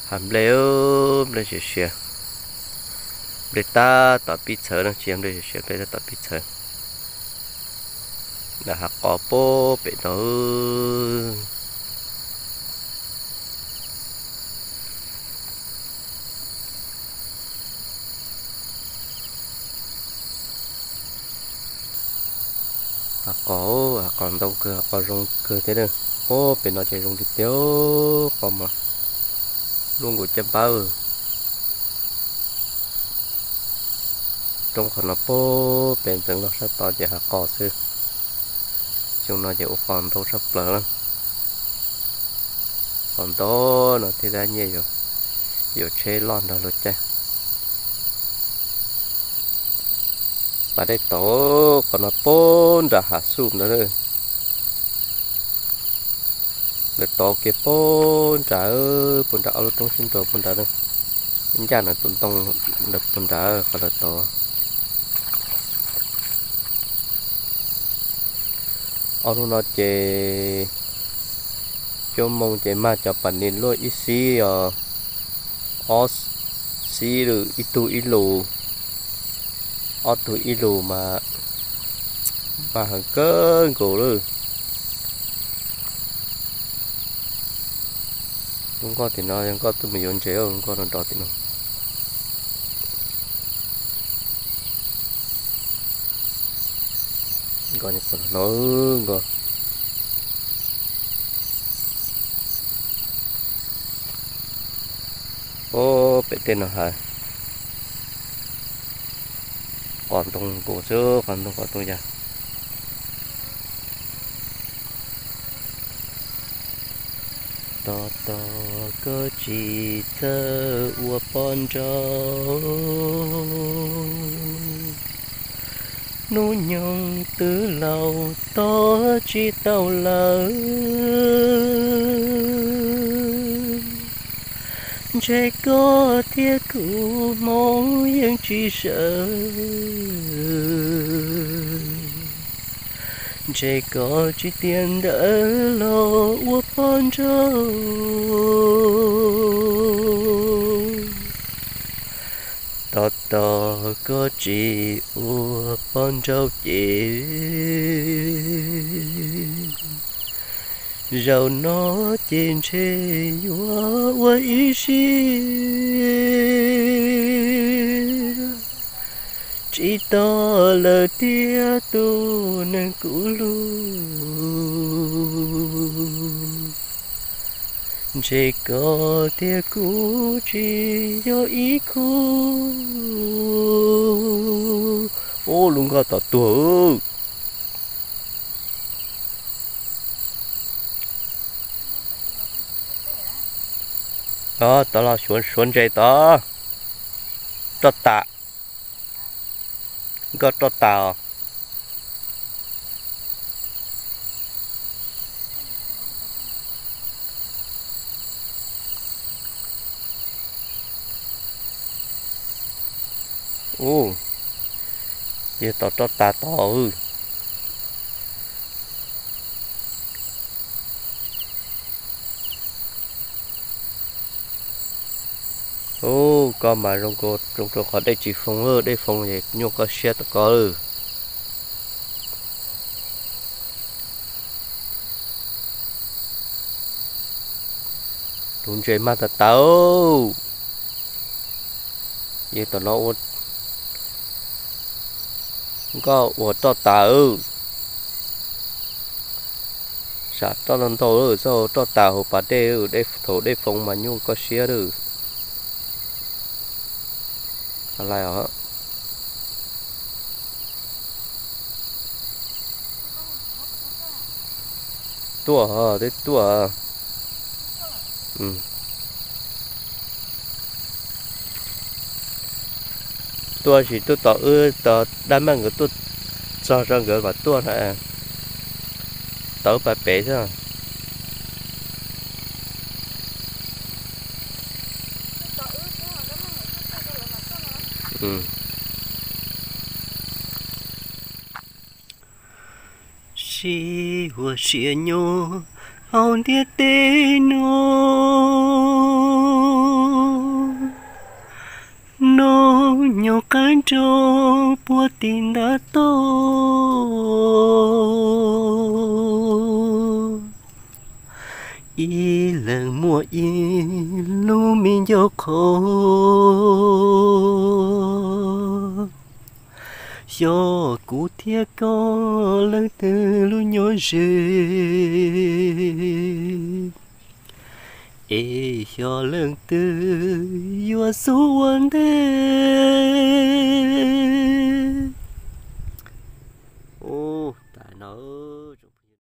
Hav nplej, nplej siav siav, nplej tab tom pib txhawv no, tsis yog nplej siav siav, nplej tab tom pib txhawv. Nram hav qos pem no. Hav qos, hav qos ntau kawg, hav qos zoo kawg thiab. Pem no ces zoo tiag tiag, qos mas luaj nkaus caj npab. Roob qhov no pem ntxeev los sab tod ces hav qos xwb. Xyoo no ces ua qos ntau tshaj plaws lawm. Qos ntau no thiaj dab nyiaj yuav tsheb loj nrog luag caij. Pas dej tod, qhov no pem nram hav xub ntawd. Lawv tov kiag pem nrad, pem nrad ob lub roob sib nrau pem nrad, ncaj nram tus ntoo ntawd pem nrad qhov lawv tov. Ob hnub no ces cuaj moos ces mag cov pas nis luaj ib xib os, ob xib lawm, ib tug ib lus, ob tug ib lus mas mag heev kawg nkaus lawm. Lub nkoj tim no yog nkoj twb mus yuav ntses, lub nkoj no nrov tim no. Nkoj no, nkoj. Pem tej no hav qos ntoo nkaus xwb, qos ntoo qos ntoo yag. Tos tos koj tsis txawj ua poj nrauj, hnub nyoog twb laus tos tsis tau lawm. Ntshe koj thiab kuv hmoov yeej tsis sawv, ntshe koj tsis tiam ntawd los ua poj nrauj. Tos tos koj tsis ua poj nrauj ces zaum no ces ntshe yuav ua ib siab tsis tos lawm tiag tus neeg kuv hlub. Ntshe koj thiab kuv tsis yog ib khub. Ub, lub nkoj tom tuag. Tod los suav ntses tod. Roj tas. Nkoj roj tas os. Ub, yog tod roj tas tod. Ub, koj mas zoo, zoo rau qhov dej tsis foo, dej foo ces nyuaj koj siab tom koj lawm. Tus ntses mag tas tas. Yog tom no ua nkoj ua roj tas. Sam roj ntau ntau, txhob roj tas hauv pas dej, thaum dej foo mas nyuaj koj siab lawm. Tuaj, twb tuaj. Tuaj sis tuaj tom wb, tom dab maj nkawd tuaj txog rau nkawd mam tuaj na. Tom wb pas pem xwb. Sib huam siab nyob hauv ntiaj teb no. roob puag tim ntav toj, ib leeg muaj ib lub me ncauj qhauv. Xyov kuv thiab koj leej twg lub nyob ze, es xyov leej twg yuav xub ua ntej.